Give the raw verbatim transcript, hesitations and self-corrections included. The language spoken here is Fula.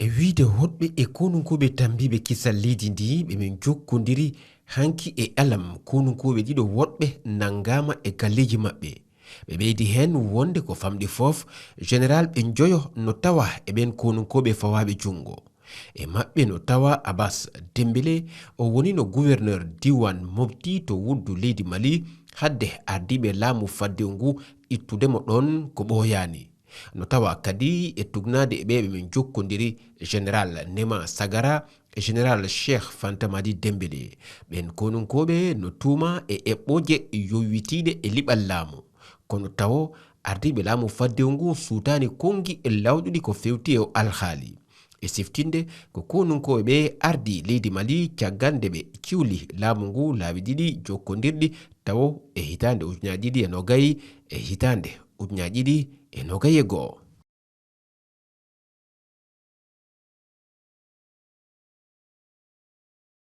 E wiyde woɗɓe e konunkooɓe tammbiiɓe kisal leydi ndi, ɓe ɓen jokkondiri hanki e alam. Konunkooɓe ɗiɗo woɗɓe nanngaama e galleeji maɓɓe. Ɓe ɓeydi heen wonde ko famɗi fof, général ɓe njoyo no tawa e ɓeen konunkooɓe fawaaɓe junngo. E maɓɓe no tawa Abbas Dembélé, o wonino gouverneur diiwaan Mopti to wuddu leydi Mali, hadde ardiiɓe laamu faddewu ngu ittude mo ɗoon ko ɓooyaani. No tawa kadi e tugnaade e ɓe ɓe men jokkondiri, général Nema Sagara e général Cheikh Fanta Madi Dembélé. Ɓeen konunkooɓe no tuuma e eɓɓooje yowitiiɗe e liɓal laamu. Kono tawo, ardiiɓe laamu faddewu ngu suutaani konngi e lawƴuɗi ko fewti e o alhaali. E siftinde, ko konunkooɓe ɓe ardi leydi Mali caggal nde ɓe ciwli laamu ngu laabi ɗiɗi jokkondirɗi, tawo e hitaande ujunaaji ɗiɗi e nogay e hitaande ujunaaji ɗiɗi e nogay e goo.